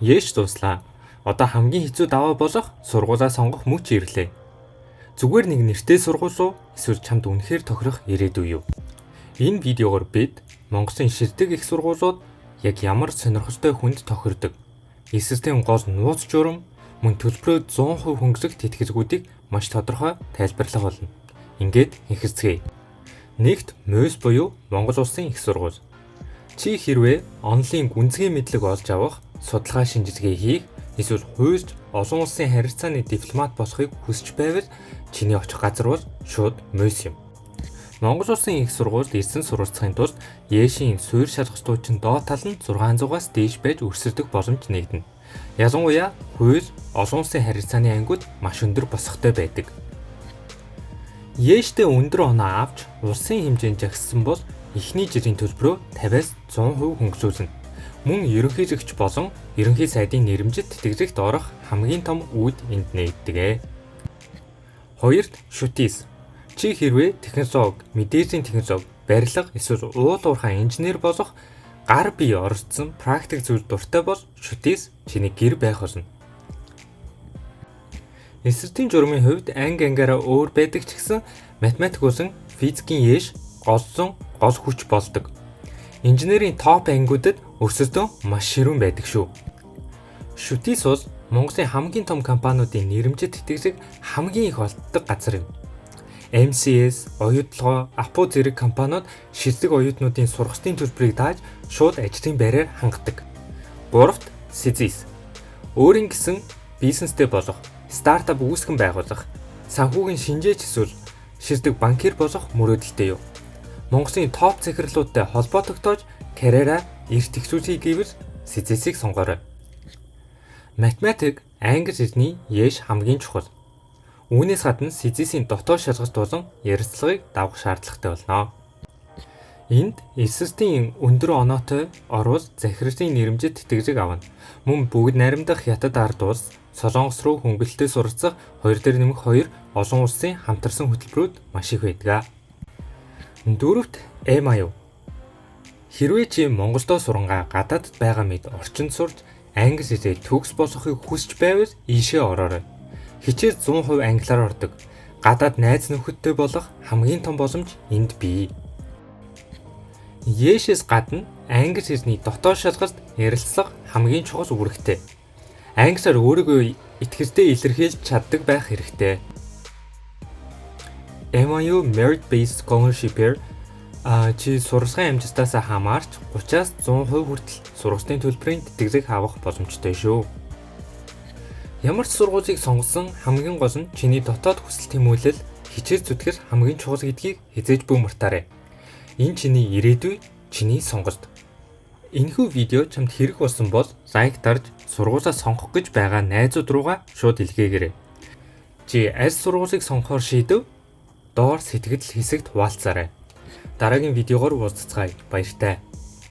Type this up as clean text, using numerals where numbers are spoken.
ЕШ дууслаа. Одоо хамгийн хэцүү даваа болох сургуулаа сонгох мөч ирлээ. Зүгээр нэг нэртэй сургууль уу, эсвэл чамд үнэхээр тохирох ирээдүй юу? Энэ видеогоор бид Монголын шилдэг их сургуулиуд яг ямар сонирхолтой хүнд тохирдог, SLT-ийн гол нууц журам, мөн төлбөрөө 100% хөнгөлөх тэтгэлгүүдийг маш тодорхой тайлбарлах болно. Ингээд эхэлцгээе. Нэгт МУИС буюу Монгол Улсын их сургууль. Чи хэрвээ онолын гүнзгий мэдлэг олж авах, судалгаа шинжилгээ хийх, эсвэл хуульч, олон улсын харилцааны дипломат болохыг хүсч байвал чиний очих газар бол шууд МУИС юм. Монгол Улсын их сургуульд элсэн суралцахын тулд ЕШ-ийн суурь шалгалтууд чинь доод тал нь 600-аас дээш байж өрсөлдөх боломж нэгдэнэ. Ялангуяа хууль, олон улсын харилцааны ангиуд маш өндөр босготой байдаг. ЕШ-тэй өндөр оноо авч улсын хэмжээнд жагссан бол эхний жилийн төлбөрөө 50-аас 100% хөнгөлүүлнэ. Мөн ерөнхийлөгч болон ерөнхий сайдын нэрэмжит тэтгэлэгт орох хамгийн том үүд энд нээгддэг. Хоёрт ШУТИС. Чи хэрвээ технологи, мэдээллийн технологи, барилга эсвэл уул уурхай инженер болох, гар бие оролцсон практик зүйл дуртай бол ШУТИС чиний гэр байх болно. SLT-ийн журмын хувьд анги ангиараа өөр байдаг ч гэсэн математик болон физикийн ЕШ голлон гол хүч болдог. Инженерийн топ ангиудад өрсөлдөөн маш ширүүн байдаг шүү. ШУТИС бол Монголын хамгийн том компаниудын нэрэмжит тэтгэлэг хамгийн их олддог газар юм. MCS, Оюутолгой, АПУ зэрэг компаниуд шилдэг оюутнуудын сургалтын төлбөрийг дааж, шууд ажлын байраар хангадаг. Гуравт СЭЗИС. Өөрийн гэсэн бизнестэй болох, стартап үүсгэн байгуулах, санхүүгийн шинжээч эсвэл шилдэг банкир болох мөрөөдөлтэй юу? Монголын топ захирлуудтай холбоо тогтоож карьераа эрт эхлүүлэе гэвэл СЭЗИС-ийг сонгоорой. Математик, англи хэлний ЕШ хамгийн чухал. Үүнээс гадна СЭЗИС-ийн дотоод шалгалт болон ярилцлагыг давах шаардлагатай болно. Энд SLT-ийн өндөр оноотой орвол захирлын нэрэмжит тэтгэлэг авна. Мөн Бүгд Найрамдах Хятад Ард Улс, Солонгос руу хөнгөлөлтөй суралцах 2 дээр нэмэх 2 олон улсын хамтарсан хөтөлбөрүүд маш их байдаг. Дөрөвт MIU. Хэрвээ чи Монголдоо сурангаа гадаадд байгаа мэт орчинд сурч, англи хэлээ төгс болгохыг хүсч байвал ийшээ ороорой. Хичээл 100% англиар ордог. Гадаад найз нөхөдтэй болох хамгийн том боломж энд бий. ЕШ-ээс гадна англи хэлний дотоод шалгалт, ярилцлага хамгийн чухал үүрэгтэй. Англиар өөрийгөө итгэлтэй илэрхийлж чаддаг байх хэрэгтэй. MIU Merit Based Scholarship-ээр чи сурлагын амжилтаас хамаарч 30-аас 100% хүртэл сургалтын төлбөрийн тэтгэлэг авах боломжтой шүү. Ямар ч сургуулийг сонгосон хамгийн гол нь чиний дотоод хүсэл тэмүүлэл, хичээл зүтгэл хамгийн чухал гэдгийг хэзээ ч бүү мартаарай. Энэ чиний ирээдүй, чиний сонголт. Энэхүү видео чамд хэрэг болсон бол лайк дарж, сургуулаа сонгох гэж байгаа найзууд руугаа шууд илгээгээрэй. Чи аль сургуулийг сонгохоор шийдэв? Доор сэтгэгдэл хэсэгт хуваалцаарай. Дараагийн видеогоор уулзацгаая. Баяртай.